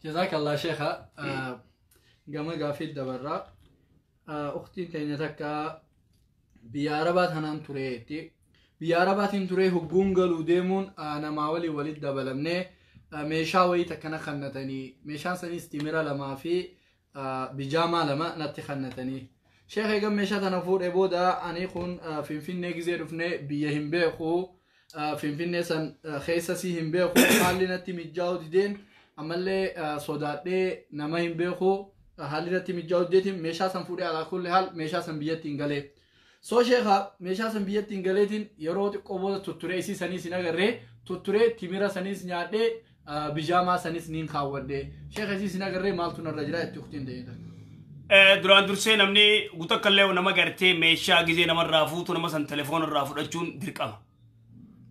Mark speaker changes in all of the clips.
Speaker 1: Jazakallah sheekha. Gama gaafii dabarraa. Ukhtiin teenya takka biyya Arabaa tanaan tureetti. Biyya Arabaatiin turee hogguun galuu deemuun namaa waliin walitti dabalamnee meeshaa wayii takkana kannatanii, meeshaan sanis timira 2 fi bijaamaa 2 natti kannatanii. Sheekh, eegan meeshaa tana fuudhee booda ani kun Finfinnee gizee dhufnee biyya hin beeku, Finfinnee san keessa sii hin beeku, haalli natti mijaa'u dideen, ammallee sodaadhee nama hin beeku, haalli natti mijaa'u dideetiin meeshaa san fuudhee, alaa kulli haal meeshaa san biyyatti hin galee. So sheekha, meeshaa san biyyatti hin galeetiin yeroo xiqqoo booda tutturee isii saniis hin agarree, tutturee timira saniis nyaadhee, bijaamaa sanis niin kaawwadhee. Sheekha, isiis hin agarree, maaltu narra jira itti uktiin ta'e?
Speaker 2: Duraan dursee namni gutakkallee nama gartee meeshaa gizee namarraa fuutu nama san telefoona irraa fudhachuun dirqama.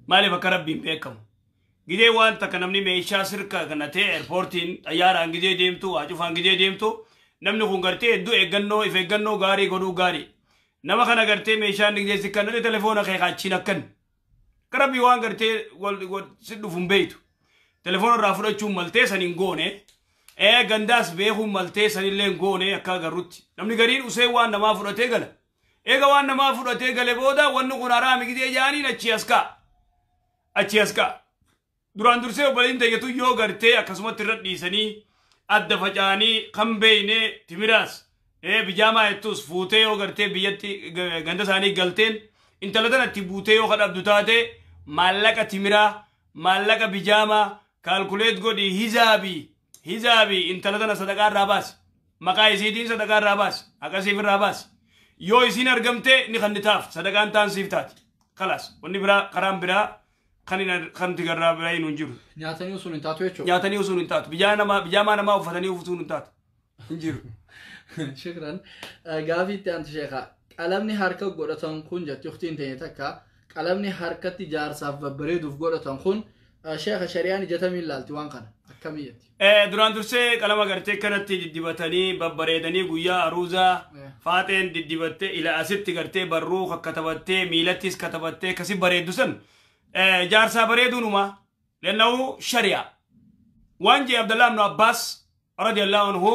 Speaker 2: Maaliif akka rabbiin beekamu? Gizee waan takka namni meeshaa sirka kanatee airportiin xayyaaraan gizee deemtu, waa cufaan gizee deemtu, namni kun gartee hedduu eeggannoo if eeggannoo gaarii godhuu gaarii. Nama kana gartee meeshaan gizee si kannate telefoona kee kaachiin akkan. Akka rabbii waan gartee si dhufu hin beeytu. Telefoona irraa fudhachuun maltee san hin goone. Gandaas beekuun maltee sanillee hin goone akka agarrutti. Namni gariin usee waan namaa fudhatee gala. Eega waan namaa fudhatee gale booda wanni kun haraami gizee jaaniin achii as ka'a. Achii as ka'a. Duraan dursee obboleettiin tayyatu yoo gartee akkasumatti irra dhiisanii adda faca'anii kan beeyne timiraas bijaamaa jettus fuutee yoo gartee biyyatti ganda isaanii galteen intala tanatti buutee yoo kadhabdu taate, maallaqa timiraa, maallaqa bijaamaa calculate godhii, hizaabii hizaabii, intala tana sadaqaa irraa baasi. Maqaa isiitiin sadaqaa irraa baasi. Akkasiif irraa baasi. Yoo isiin argamte ni kannitaaf, sadaqaan taan siif taati. Kalaas, wanni biraa karaan biraa kan kan nuti garraa biraa hin jiru.
Speaker 1: Nyaatanii usuun hin taatu jechuudha.
Speaker 2: Nyaatanii usuun hin taatu. Bijaa namaa, bijaamaa namaa uffatanii uffatuun hin taatu. Hin jiru.
Speaker 1: Shukran. Gaafii itti aantu sheekha. Qalamni harka godhatan kun jetti uktiin ta'e takka, qalamni harkatti jaarsaaf babbareeduuf godhatan kun, sheekha, shari'aan ijatamiin ilaalti waan kana akkamii jetti?
Speaker 2: Duraan dursee qalama gartee kanatti diddibatanii babbareedanii guyyaa aruuzaa faaxeen diddibattee ila asitti gartee barruu kakkatabattee miilattis katabattee kasi bareeddu san jaarsaa bareeduunuma lennahu shari'a. Waan jee Abdallah ibn Abbaas radiyallahu anhu,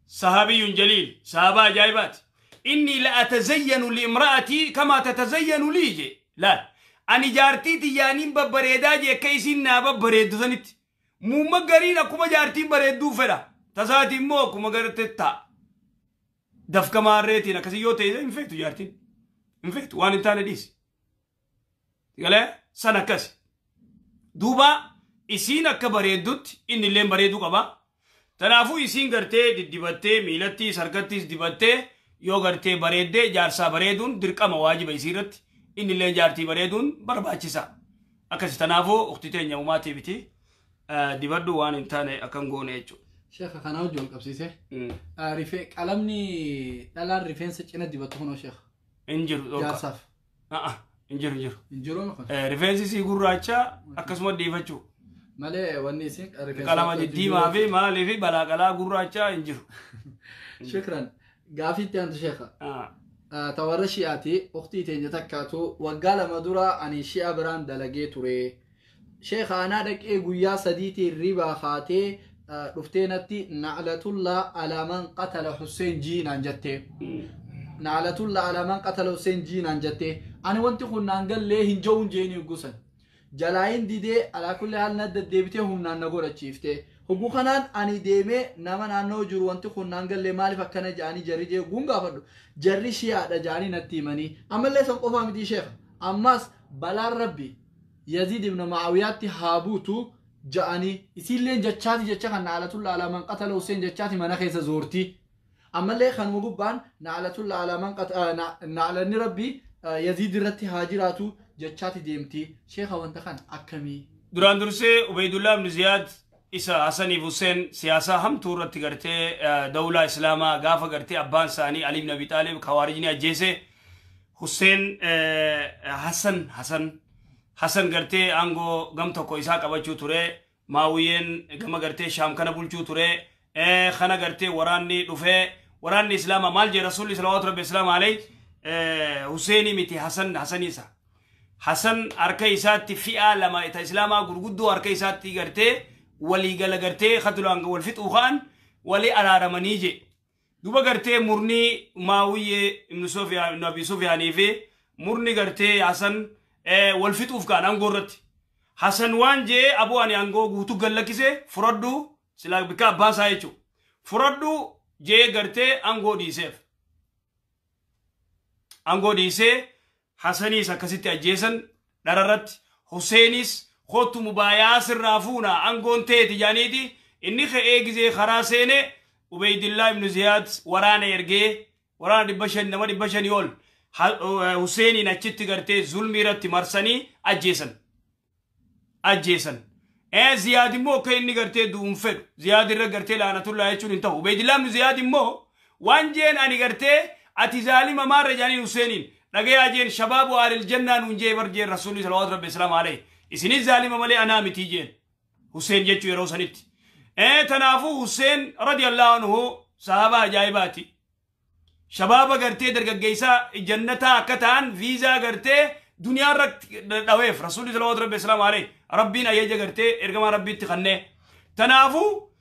Speaker 2: sahabiyyun jaliil, sahabaa ajaa'ibaati. "Inni la atazayyanu liimra'atii kama tatazayyanu lii" jee. Laal, ani jaartii tiyyaaniin babbareedaa jee akka isiin naa babbareeddu sanitti. Muumma gariin akkuma jaartiin bareedduu fedha. Tasaati immoo akkuma garte ta'a. Dafka maarreetiin akkasii yoo ta'e hin feetu jaartiin. Hin feetu, waan hin taane dhiisi. Galee san akkasi. Duuba isiin akka bareeddutti inni illee bareeduu qaba. Kanaafuu isiin gartee diddibattee miilattis harkattis dibattee yoo gartee bareeddee jaarsaa bareeduun dirqama waajiba isii irratti, inni illee jaartii bareeduun barbaachisa. Akkasi, kanaafuu ukti teenya umaatii miti dibadhu, waan hin taane akkan goone jechuudha.
Speaker 1: Sheekha, kanaa wajjin wal qabsiise. Rifee qalamni dhalaan rifeensa cina dibatu kunoo, sheekha?
Speaker 2: Hin jiru dhorka.
Speaker 1: Jaarsaaf.
Speaker 2: Hin jiru, hin jiru.
Speaker 1: Hin jiru kun.
Speaker 2: Rifeensi sii gurraacha akkasuma dhiifachuu.
Speaker 1: Malee wanni isin rifeensa
Speaker 2: Qalama diddiimaa fi maalii fi balaaqalaa gurraacha hin jiru.
Speaker 1: Shukran. Gaafii itti aantu, sheekha. Ta warra shi'aati. Uktii teenya takkaatu waggaa 2 dura ani shi'a biraan dalagee ture. Sheekha, anaa dhaqee guyyaa 3tiin ribaa kaatee dhuftee natti "Na'latullaa alaa man qatala Hussein" jiinaan jettee. "Na'latullaa alaa man qatala Hussein" jiinaan jettee. Ani wanti kun naan gallee hin ja'uun jeeni gusan. Jalaayin didee, alaa kulli haal na deddeebitee humnaan na godhachiifte. Hogguu kanaan ani deemee nama naannoo jiru wanti kun naan gallee, maaliif akkana ja'anii jarri jee guun gaafadhu. Jarri shi'aadha ja'anii natti himanii. Ammallee san qofaa miti, sheekha. Ammas balaan Rabbi Yaziid ibn Ma'awiyaatti haa buutu ja'anii isiilleen jechaati, jecha kan "Na'alatulla alaa man qatala Hussein" jechaati mana keessa zoorti. Ammallee kanuma gubbaan "Na'alatulla alaa man na'alanni Rabbi Yaziid irratti haa jiraatu" jechaati deemti. Sheekha, wanta kana akkamii?
Speaker 2: Duraan dursee Ubeydullah ibn Ziyaad isa Hasaniif Hussein siyaasaa hamtuu irratti gartee dawlaa Islaamaa gaafa gartee abbaan isaanii Ali ibn Abi Xaalib Khawaarijni ajjeese, Hussein Hasan gartee aangoo gam tokko isaa qabachuu ture, Maawiyeen gama gartee Shaam kana bulchuu ture. Kana gartee waraanni dhufee waraanni Islaamaa maal jee Rasuulli salawaatu Rabbi Islaamaa alayhi Huseenii miti, Hasan, Hasaniisa. Hasan harka isaatti fi'aa lama ta Islaamaa gurguddoo harka isaatti gartee Walii gala gartee khatulaan wal fixuu kaan walii araaramanii je. Duba gartee murni Muawiyyee ibn Sufyaan ibn Abi Sufyaanii fi murni gartee Hasan wal fixuuf kaan aangoo irratti. Hasan waan jee aboo ani aangoo guutuu gallakkise furadhu silaa bikka abbaa isaa jechuudha. Furadhu jee gartee aangoo dhiiseef. Aangoo dhiisee Hasaniis akkasitti ajjeesan dhararratti Huseenis kootu mubaayaa sirraa fuuna aangoon teeti jaaniiti inni ka'ee gizee karaa seene Ubeydillaa ibn Ziyaad waraana ergee waraana 500 nama 500 ol Huseeniin achitti gartee zulmii irratti marsanii ajjeesan. Ajjeesan. Ziyaad immoo akka inni gartee du'uun fedhu Ziyaad irra gartee laanatullaa jechuun hin ta'u. Ubeydillaa ibn Ziyaad immoo waan jeen ani gartee ati zaalima maarra jaaniin Huseeniin dhagayaa jeen shabaabu aalil jannaa nuun jee bar jeen rasuulli salawaatu rabbi islaam alayhi. Isinis zaalima malee anaa mitii jeen Huseen jechuu yeroo sanitti. Tanaafuu Huseen radiyallahu anhu sahaaba ajaa'ibaati. Shabaaba gartee dargaggeessaa jannataa akka ta'an viizaa gartee duniyaa irratti dhaweef rasuulli salawaatu rabbi islaam alayhi rabbiin ayyaja gartee ergamaa rabbiitti kannee. Tanaafuu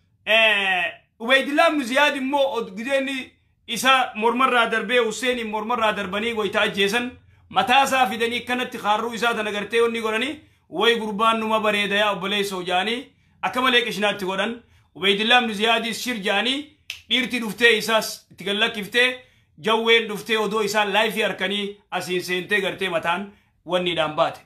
Speaker 2: Ubeydillaa ibn Ziyaad immoo gizeenni isa mormarraa darbee Huseeniin mormarraa darbanii wayita ajjeesan mataa isaa fidanii kanatti kaarruu isaa tana gartee wanni godhanii way gurbaan numa bareeda yaa obboleessoo jaanii akka malee qishinaatti godhan. Ubeydillaa ibn Ziyaadis shir jaanii dhiirti dhuftee isaas itti gallakkiftee jawween dhuftee odoo isaan laayifii harkanii asiin seentee gartee mataan wanniidhaan baate.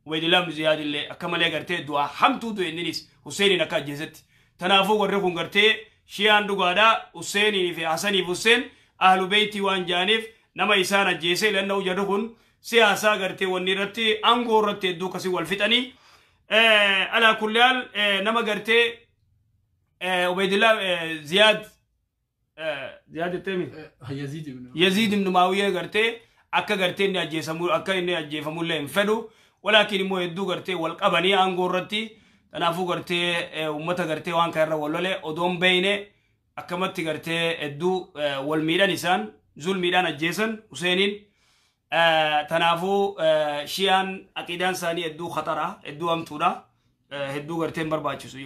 Speaker 2: Ubeydillaa ibn Ziyaad illee akka malee gartee du'aa hamtuu du'e inninis Huseeniin akka ajjeesetti. Tanaafuu warri kun gartee Shiyaan dhugaadhaa Huseeniin fi Hasaniif Huseen ahlu beeytii waan jaaniif nama isaan ajjeese lanna'u jarri kun siyaasaa gartee wanni irratti aangoo irratti hedduu akkasii wal fixanii. Alaa kulli haal nama gartee Ubeydillaa Ziyaad Ziyaad jetteemi?
Speaker 1: Yaziid ibn
Speaker 2: Yaziid ibn Muawiyyee gartee akka gartee inni ajjeesamu akka inni ajjeefamullee hin fedhu walaakin immoo hedduu gartee wal qabanii aangoo irratti kanaafuu gartee uummata gartee waan kana irra wal lole odoon beeyne akkamatti gartee hedduu wal miidhan isaan zulmiidhaan ajjeesan Huseeniin. Tanaafuu Shiyaan aqiidaan isaanii hedduu khatara hedduu hamtuudha hedduu gartee hin barbaachisu.